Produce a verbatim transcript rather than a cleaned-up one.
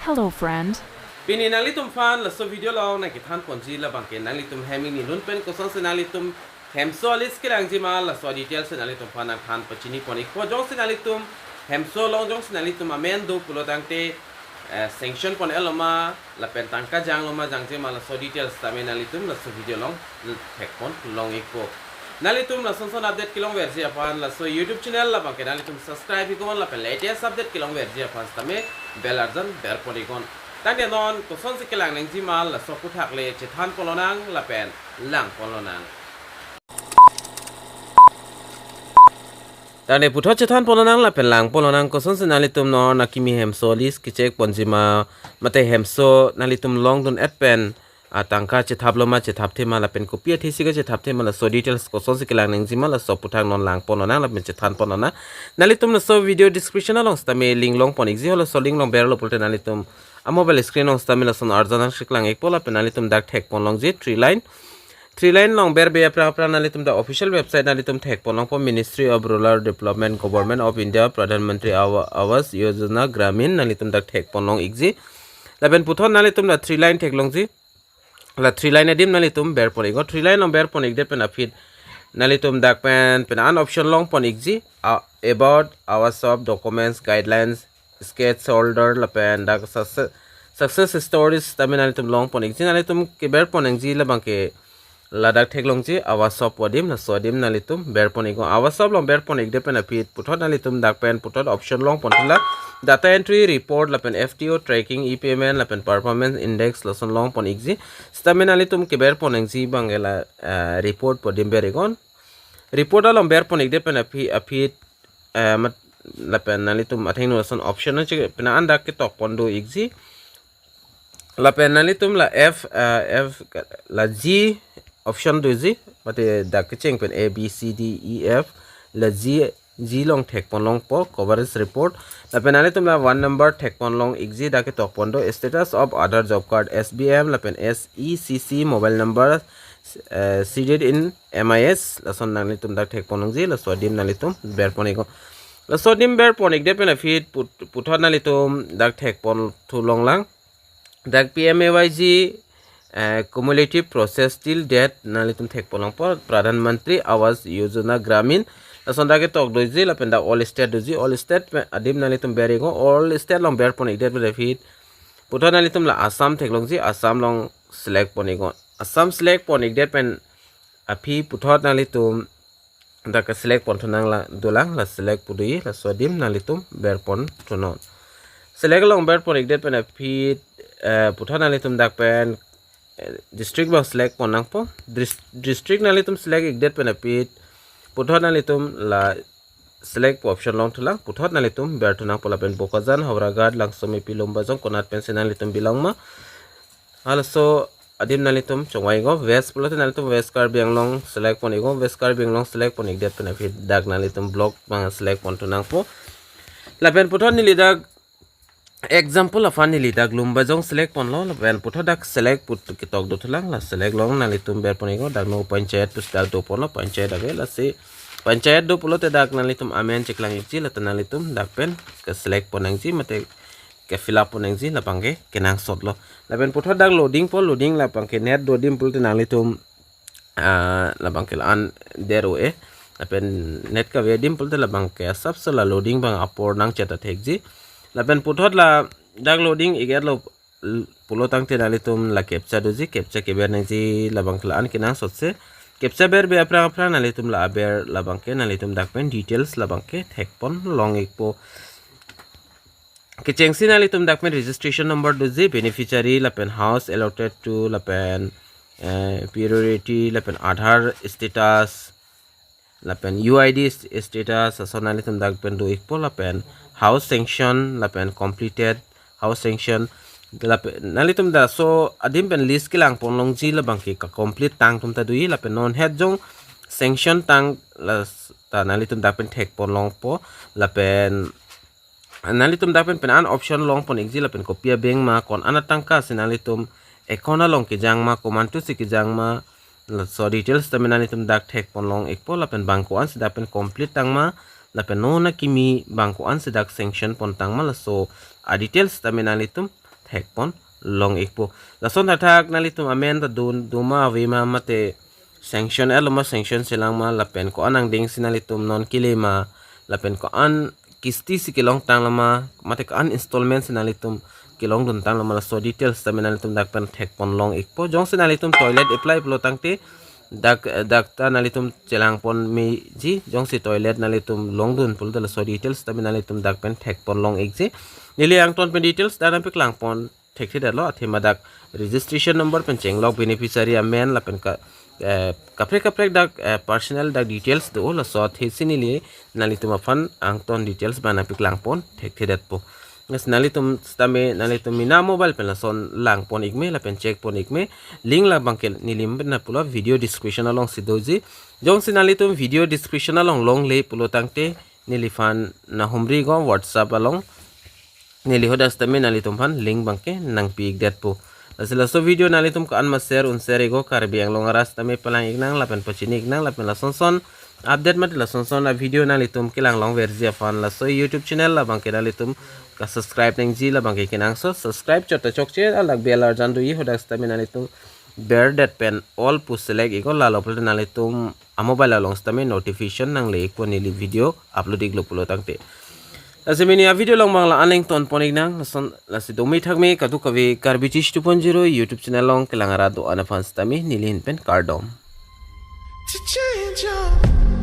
Hello, friend. Pini nanglitum aphan laso video along nangkethan ponji labangke nanglitum hem ingnilun pen kosonsi nanglitum hemso a-list kelangji ma laso details nanglitum aphan nangthan pachini pon ikpo. Jongsi nanglitum hemso along jongsi nanglitum amen do pulo tangte, eh, sanction pon-etlo ma lapen tangka janglo ma jangje ma laso details tame nanglitum laso video along thek pon long ikpo. Nanglitum lason son update kelongverji aphan laso YouTube channel labangke nanglitum subscribe iknon lapen latest update kelongverji aphan tame bell arjan ber pon iknon. Tangte non kosonsi kelang nangji ma laso aputhak le chethan ponlonang lapen lang ponlonang. Tangte puthot chethan ponlonang lapen lang ponlonang kosonsi nanglitum non akimi hemso a-list ke-check ponji ma mate hemso nanglitum longdun-et pen atangka chethaplo ma chethapphe ma lapen kopi athesi kachethapthe ma laso details kosonsi kelang nangji ma laso aputhak non lang ponlonang lapen chethan ponlonang. Nanglitum laso video description along sitame link long pon ikji, halaso link along berlo pulote nanglitum a-mobile screen along sitame lason arjan nangcheklang ikpo lapen nanglitum dak thek pon longji three line. Three line along berbe aphrang aphrang nanglitum dak official website nanglitum thek pon longpo, Ministry of Rural Development, Government of India, Pradhan Mantri Awa- Awas Yojana Gramin, nanglitum dak thek pon long ikji. Lapen puthot nanglitum dak three line thek longji. La three line adim nanglitum ber pon iknon. Three line along ber pon ikdet pen aphi nanglitum dak pen pen an option long pon ikji, ah, about Awas Shop, documents, guidelines, sketch holder lapen dak success, success stories tame nanglitum long pon ikji. Nanglitum keber pon nangji labangke ladak thek longji Awas Shop adim, laso adim nanglitum ber pon iknon. Awas Shop along ber pon ikdet pen aphi puthot nanglitum dak pen puthot option long pon thulang, data entry report lapen F T O tracking, e-payment lapen performance index lason long pon ikji. Sitame nanglitum keber pon nangji abangke la, eh, report pu adim ber iknon. Report along ber pon ikdet pen aphi aphi, eh, mat- lapen nanglitum athengno lason option nangchek pen an dak ketok pon do ikji. Lapen nanglitum la F, eh, F ka- la G option doji, mate dak kecheng pen A B C D E F, la G, G along thek pon longpo coverage report. Lapen nanglitum la one number thek pon long ikji, dak ketok pon do status of Aadhaar job card, S B M lapen S E C C mobile number, eh, seeded in M I S, lason nanglitum dak thek pon longji, laso adim nanglitum ber pon iknon. Laso adim ber pon ikdet pen aphi put- puthot nanglitum dak thek pon thu longlang. Dak P M A Y G, eh, cumulative process till date nanglitum thek pon longpo, Pradhan Mantri Awas Yojana Gramin. Lason dak ketok doji lapen dak all state doji, all state pen adim nanglitum ber iknon, all state along ber pon ikdet pen aphi puthot nanglitum la Assam thek longji, Assam along select pon iknon. Assam select pon ikdet pen aphi puthot nanglitum dak ke select pon thunang la dolang, la select pu doji, laso adim nanglitum ber pon thunon. Select along ber pon ikdet pen aphi, eh, puthot nanglitum dak pen, eh, district abang select pon nangpo. Dis- district nanglitum select ikdet pen aphi puthot nanglitum la select pu option long thulang, puthot nanglitum ber thunangpo lapen Bokajan, Howraghat, Langsompi, Lumbajong konat pensi nanglitum belong ma, halaso adim nanglitum chongvai iknon. West pulote nanglitum West Karbi Anglong select pon iknon, West Karbi Anglong select pon ikdet pen aphi dak nanglitum block abang select pon thunangpo. Lapen puthot neli dak example aphan neli dak Lumbajong select ponlo, lapen puthot dak select pu ketok do thulang, la select along nanglitum ber pon iknon, dak non panchayat pusi dak do ponlo, panchayat ave, lasi panchayat do pulote dak nanglitum amen cheklang ikji, lata nanglitum dak pen ke select pon nangji mate ke fill up pon nangji, labangke kenangsotlo. Lapen puthot dak loading po, loading labangke net do adim pulote nanglitum, ah, labangke la-an der o e. Lapen net kave adim pulote labangke asapso la loading abang apor nangchet ta thekji. Lapen puthot la dak loading iketlo l- pulo tangte nanglitum la captcha doji, captcha keber nangji, labangke la-an kenangsotse. Captcha berbe aphrang aphrang nanglitum la aber, labangke nanglitum dak pen details labangke thek pon long ikpo. Kechengsi nanglitum dak pen registration number doji, beneficiary lapen house allotted to lapen, eh, priority lapen Aadhaar status lapen U I D st- status, lason nanglitum dak pen do ikpo, lapen house sanction lapen completed house sanction, lapen nanglitum dak laso adim pen list kelang pon longji, labangke ka complete tang atum ta doji, lapen non het jong sanction tang la s- ta nanglitum dak pen thek pon longpo. Lapen nanglitum dak pen pen an option long pon ikji, lapen kopi a-bank ma, ko-an atangka si nanglitum account along kejang ma, komantu si kejang ma, laso details tame nanglitum dak thek pon long ikpo, lapen bang ko-an si dak pen complete tang ma, lapen non akimi bang ko-an si dak sanction pon tang ma, laso a-details tame nanglitum thekpon long ikpo. Lason athak nanglitum amen ta dun doma avema mate sanction etlo ma, sanction selang ma, lapen ko-an angdengsi nanglitum non kele ma, lapen ko-an kisti si kelong tanglo ma, mate ko-an installment si nanglitum kelongdun tanglo ma, laso details tame nanglitum dak pen thekpon long ikpo. Jongsi nanglitum toilet apply pulo tangte dak, dak ta nanglitum chelangpon meji, jongsi toilet nanglitum longdun pulo ta laso details tame nanglitum dak pen thekpon long ikji. Neli angton pen details dak nangpaklangpon thekthedetlo, athema dak registration number pen chenglok beneficiary amen lapen ka, eh, kaprek kaprek dak, eh, personal dak details do, laso athesi neli nanglitum aphan angton details ba nangpaklangpon thekthedetpo. Yes, nanglitum sitame nanglitum mena mobile pen lason langpon ikme lapen checkpon ikme, link labangke neli pen pulo video description alongsi doji. Jongsi nanglitum video description along longle pulo tangte neliphan nahumri go WhatsApp along, neli hadak sitame nanglitum aphan link abangke nangpi ikdetpo. Lasi laso video nanglitum ko-an ma share un share ikgo, Karbi Anglong arat sitame palang iknang lapen pachini iknang lapen lasonson update mate lasonson avideo nanglitum kelang longverji aphan laso YouTube channel labangke nanglitum ka subscribe nangji, labangke kenangsot subscribe chot ta chokche, alak bell arjan doji, hadak sitame nanglitum berdet pen all pu select ikgo, lalo pulote nanglitum amobile along sitame notification nangle ikpo neli video upload iklo pulo tangte. Lasi mini avideo along bang la-an nangtonpon iknang, lason lasi domi thakme kadokave Karbi Chish two point zero YouTube channel along kelang arat do-an aphan sitame neli ahin pen kardom. To change up.